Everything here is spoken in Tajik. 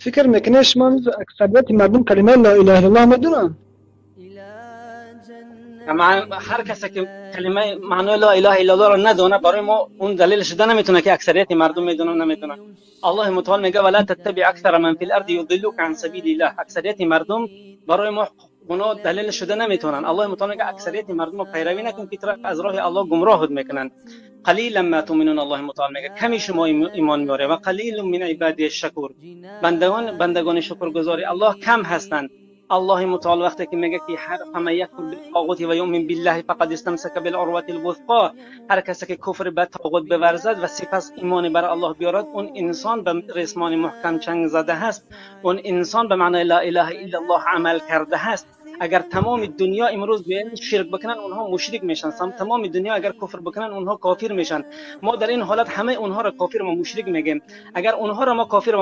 Фикр мекунед шумо аксарияти мардум калимаи ла илаҳа иллаллоҳ медонанд? Ҳар касе ки калимаи маънои ла илаҳа иллаллоҳро надонад, барои мо он далел шуда наметавонад, ки аксарияти мардум медонанд, намедонанд. Аллоҳи мутаол мегӯяд: ва ла таттабиъ аксара ман фил арди юдиллука ан сабилиллаҳ. Аксарияти мардум барои мо гуноҳ далел шуда наметавонанд. Аллоҳи мутаол мегӯяд: аксарияти мардумро пайравӣ накун, ки туро аз роҳи Аллоҳ гумроҳат мекунанд. Қалилан ма туъминун, Аллоҳи мутаол мегӯяд, ками шумо имон меоред. Ва қалилун мин ибадияш шакур. Бандагони шукргузори Аллоҳ кам ҳастанд. Аллоҳи мутаол вақте ки мегӯяд, ки фаман якфур бит-тоғути ва юъмин биллаҳи фақад истамсака бил-урватил вусқо, ҳар касе ки куфр ба тоғут биварзад ва сипас имоне бар Аллоҳ биёрад, он инсон ба ресмони муҳкам чанг зада ҳаст, он инсон ба маънои ла илаҳа иллаллоҳ амал карда ҳаст. Агар тамоми дунё имрӯз ширк бикунанд, онҳо мушрик мешаванд. Тамоми дунё агар куфр бикунанд, онҳо кофир мешаванд. Мо дар ин ҳолат ҳамаи онҳоро кофир ва мушрик мегӯем. Агар онҳоро мо кофир